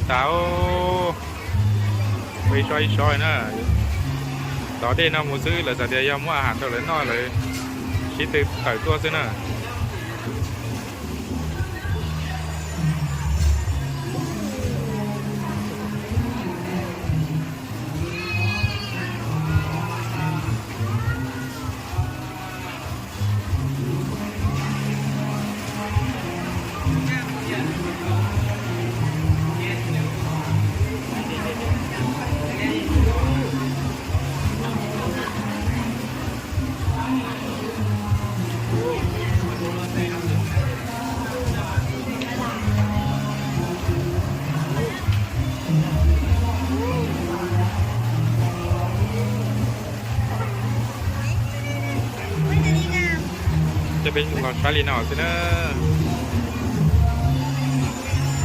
Tas, ua ib sob ib sob na. Tov dej no mus xwb, lawv xav tias yog muab a has rau lawv noj, lawv sib tw tawm tuaj xwb na. Coj peb los saib li no xwb na.